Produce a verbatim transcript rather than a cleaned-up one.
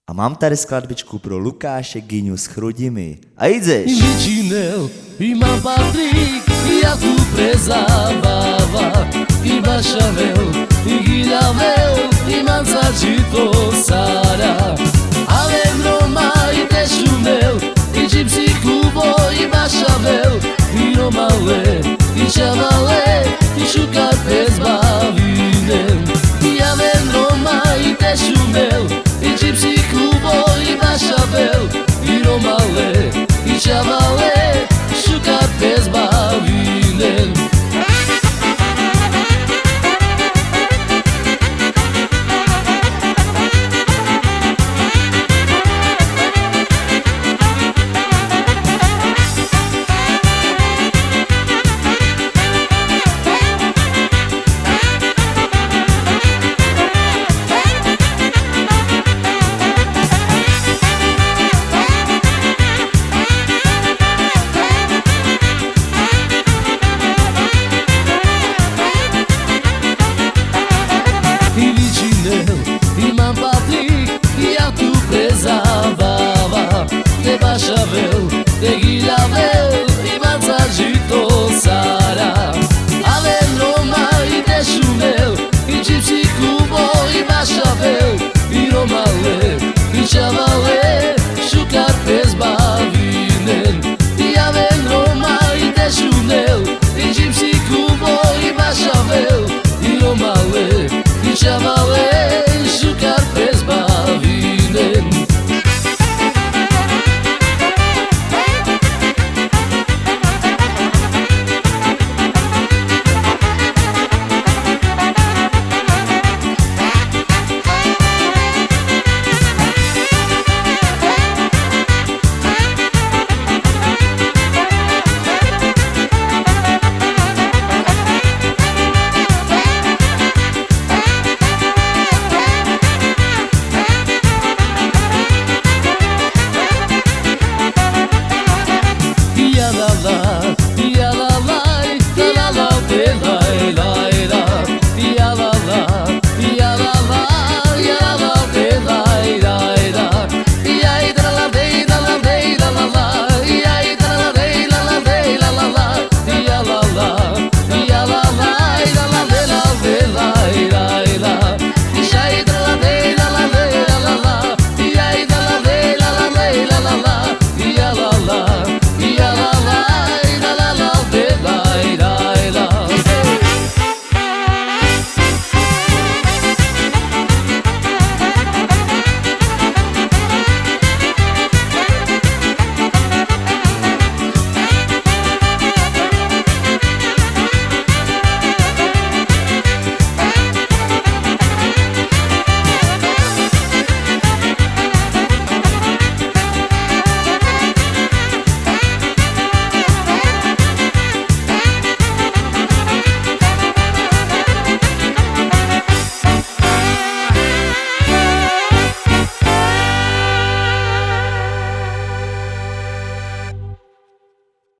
A mám tady skladbičku pro Lukáše Giňu z Chrudimi. A jdeš! I vičinel, i man Patrik, i Jakub pre zabava, i bašavel, i giljavel, i manca čito sara. Aven Roma, i te šunel, i džipsi Kubo, i bašavel, i Romale, i čavale, i šukar pes bavinen. I aven Roma, i te šunel, i džipsi Kubo, i bašavel, i Romale, i čavale, šukar pes bavinen. I vičinel, i man Patrik,